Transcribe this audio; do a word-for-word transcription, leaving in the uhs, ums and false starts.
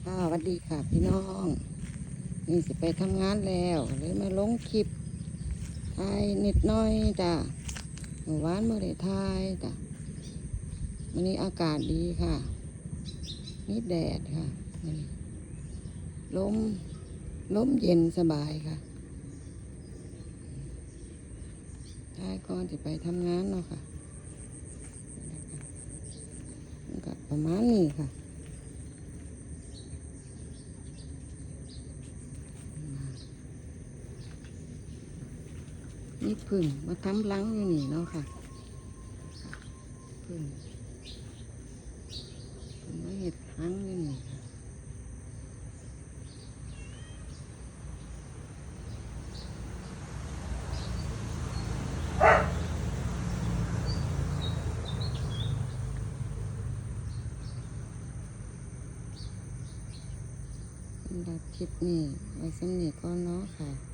ค่ะ สวัสดีค่ะพี่น้อง นี่สิไปทำงานแล้ว เลยมาลงคลิป ถ่ายนิดหน่อยจ้ะ มื้อวานบ่ได้ถ่ายจ้ะ มื้อนี้อากาศดีค่ะ มีแดดค่ะ มื้อนี้ ลม ลมเย็นสบายค่ะ ถ่ายก่อนสิไปทำงานเนาะค่ะ มันก็ประมาณนี้ค่ะ มีผึ้งมาทำรังอยู่นี่เนาะค่ะ ผึ้ง ผึ้งมาเฮ็ดรังอยู่นี่ค่ะ สำหรับคลิปนี้ ไว้ส่ำนี้ก่อนเนาะค่ะ